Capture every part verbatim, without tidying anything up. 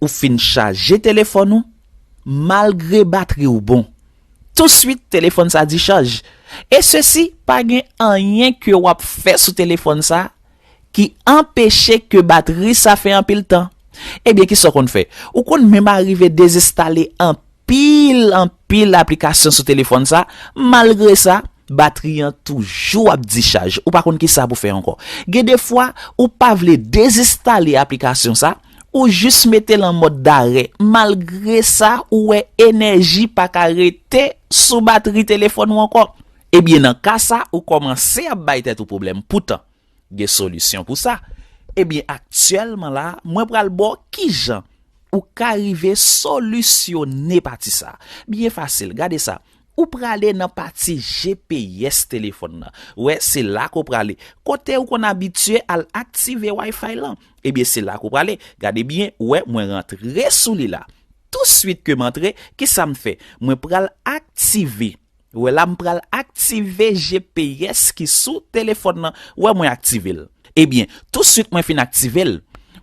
Ou fin chaje telefòn ou, malgre batri w bon. Touswit, telefòn sa dichaj. E sesi, pa gen anyen ke w ap fè sou telefòn sa ki anpeche ke batri sa fè anpil tan. Ebyen, kisa w konn fè? Ou konn menm arive dezenstale anpil, anpil aplikasyon sou telefòn sa, malgre sa, batri an toujou ap dichaj. Ou pa konn kisa pou fè ankò. Gen de fwa, ou pa vle dezenstale aplikasyon sa, ou jis mete l an mòd darè. Malgre sa, ou wè enèji pa ka rete sou batri telefòn ou ankò. Ebyen, nan ka sa, ou kòmanse ap bay tèt ou pwoblèm. Poutan, gen solisyon pou sa. Ebyen, aktyèlman la, mwen pral ba w kijan ou ka rive solisyone pati sa. Byen fasil, gade sa. Ou prale nan pati G P S telefòn nan. Wè, se la ke w prale. Kote ou konn abitye al aktive Wi-Fi lan. Ebyen, se la ke w prale. Gade byen, wè, mwen rantre sou li la. Touswit ke m antre, kisa m fè? Mwen pral aktive. Wè la, m pral aktive G P S ki sou telefòn nan. Wè, mwen aktive l. Ebyen, touswit mwen fin aktive l,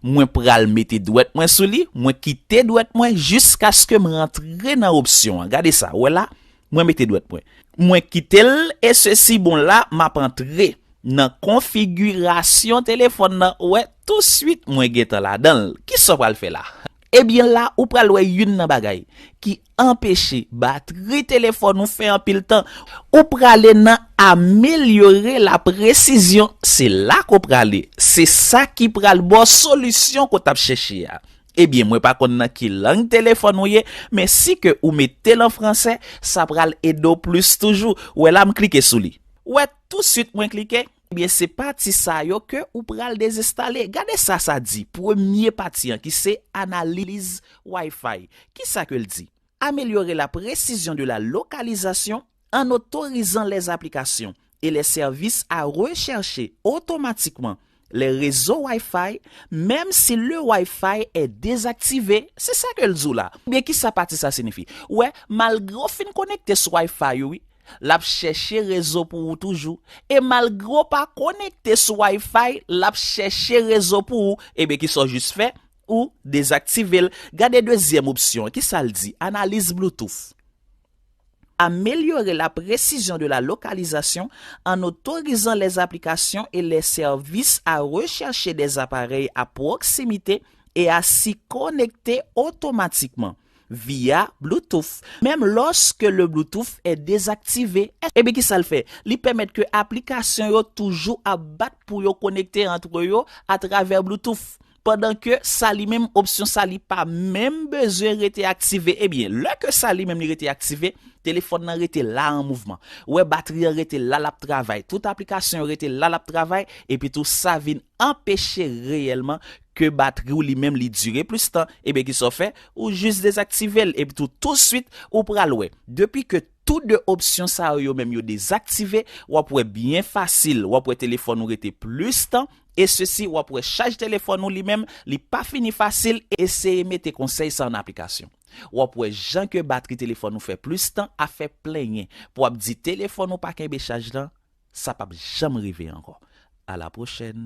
mwen pral mete dwèt mwen sou li, mwen kite dwèt mwen jiskaske m rantre nan opsyon an. Gade sa, wè la, mwen mete dwèt mwen. Mwen kite l, e sesi bon la, m ap antre nan konfigirasyon telefòn nan. Wè, touswit mwen gentan ladan l. Kisa w pral fè la? Ebyen la, ou pral wè youn nan bagay ki anpeche batri telefòn ou fè anpil tan. Ou prale nan amelyore la presizyon. Se la ke w prale. Se sa ki pral ba w solisyon ke w t ap chèche a. Ebyen, mwen pa konn nan ki lang telefòn ou ye, men si ke ou mete l an fransè, sa pral ede w plis toujou. Wè la, m klike sou li. Wè, touswit mwen klike. Ebyen, se pati sa yo ke ou pral dezenstale. Gade sa sa di, premye pati an ki se analiz Wi-Fi. Kisa ke l di? Améliorer la précision de la localisation en autorisant les applications et les services à rechercher automatiquement les réseaux Wi-Fi, même si le Wi-Fi est désactivé. Se sa ke l di w la. Ebyen, kisa pati sa siyifi? Wè, malgre w fin konekte sou Wi-Fi ou, wi, l ap chèche rezo pou ou toujou. E malgre w pa konekte sou Wi-Fi, l ap chèche rezo pou ou. Ebyen, kisa w jis fè? Ou dezaktive l. Gade dezyèm opsyon an. Kisa l di? Analiz Bluetooth. Améliorer la précision de la localisation en autorisant les applications et les services à rechercher des appareils à proximité et à s'y connecter automatiquement via Bluetooth, même lorsque le Bluetooth est désactivé. Ebyen, kisa l fè? Li pèmèt ke aplikasyon yo toujou ap bat pou yo konekte antre yo atravè Bluetooth. Pandan ke sa li menm, opsyon sa li pa menm bezwen rete aktive. Ebyen, lè ke sa li menm li rete aktive, telefòn nan rete la an mouvman. Ou wè, batri an rete la, l ap travay. Tout aplikasyon yo rete la, l ap travay. Epi tou, sa vin anpeche reyèlman ke batri w li menm li dire plis tan. Ebyen, kisa w fè? Ou jis dezaktive l. Epi tou, touswit, ou pral wè. Depi ke tou de opsyon sa yo, yo menm yo dezaktive, w ap wè byen fasil, w ap wè telefòn ou rete plis tan, e sesi, w ap wè chaj telefòn ou li menm, li pa fini fasil, eseye mete konsèy sa an aplikasyon. W ap wè jan ke batri telefòn ou fè plis tan a fè plenyen, pou w ap di telefòn ou pa kenbe chaj lan, sa p ap janm rive ankò. A la pwochèn.